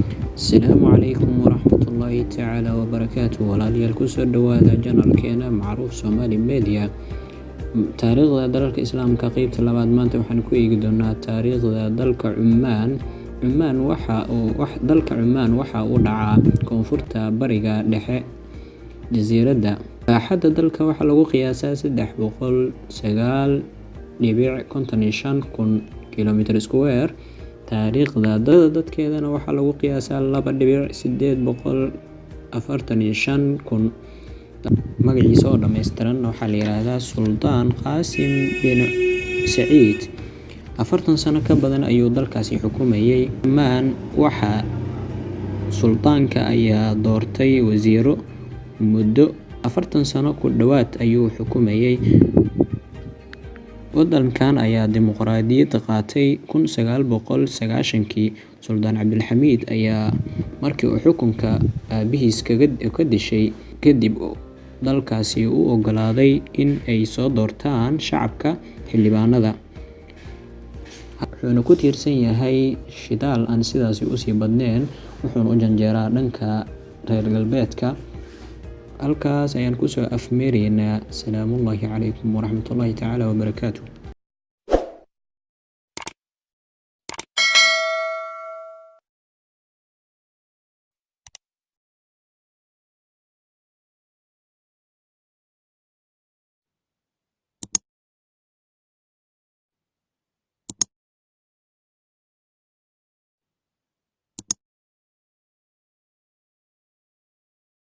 Asalaamu calaykum waraxmatullaahi tacaala wabarakaatu. Walaalayaal, kusoo dhawaada channelkeena Macruuf Somali Media. Taariikhda dalalka Islaamka, qeybta labaad. Maanta waxaan ku eegi doonaa taariikhda dalka Cumaan. Cumaan waxa uu dalka Cumaan waxa uu dhacaa koonfurta bariga dhexe jasiiradda. Baaxadda dalka waxaa lagu qiyaasaa 309.55 kun kilometer square. Taariikhda dadkeedana waxaa lagu qiyaasaa 2.845 kun. Magaciisa oo dhammaystiran waxaa la yiraahdaa Suldaan Qaasim bin Saciid. 40 sano ka badan ayuu dalkaasi xukumayay. Cumaan waxaa suldaanka ayaa doortay wasiiro. Muddo 40 sano ku dhowaad ayuu xukumayay. Wadankan ayaa dimuqraadiyadda qaatay 1990-kii. Suldaan Cabdilxamiid ayaa markii uu xukunka aabihiis kaga ka dishay kadib dalkaasi u ogolaaday in ay soo doortaan shacabka xildhibaanada. Wuxuuna ku tiirsan yahay shidaal aan sidaasi usii badneyn, wuxuuna u janjeeraa dhanka reer galbeedka. Halkaas ayaan kusoo afmeeraynaa. Salaamullaahi calaykum waraxmatullaahi tacaala wabarakaatu.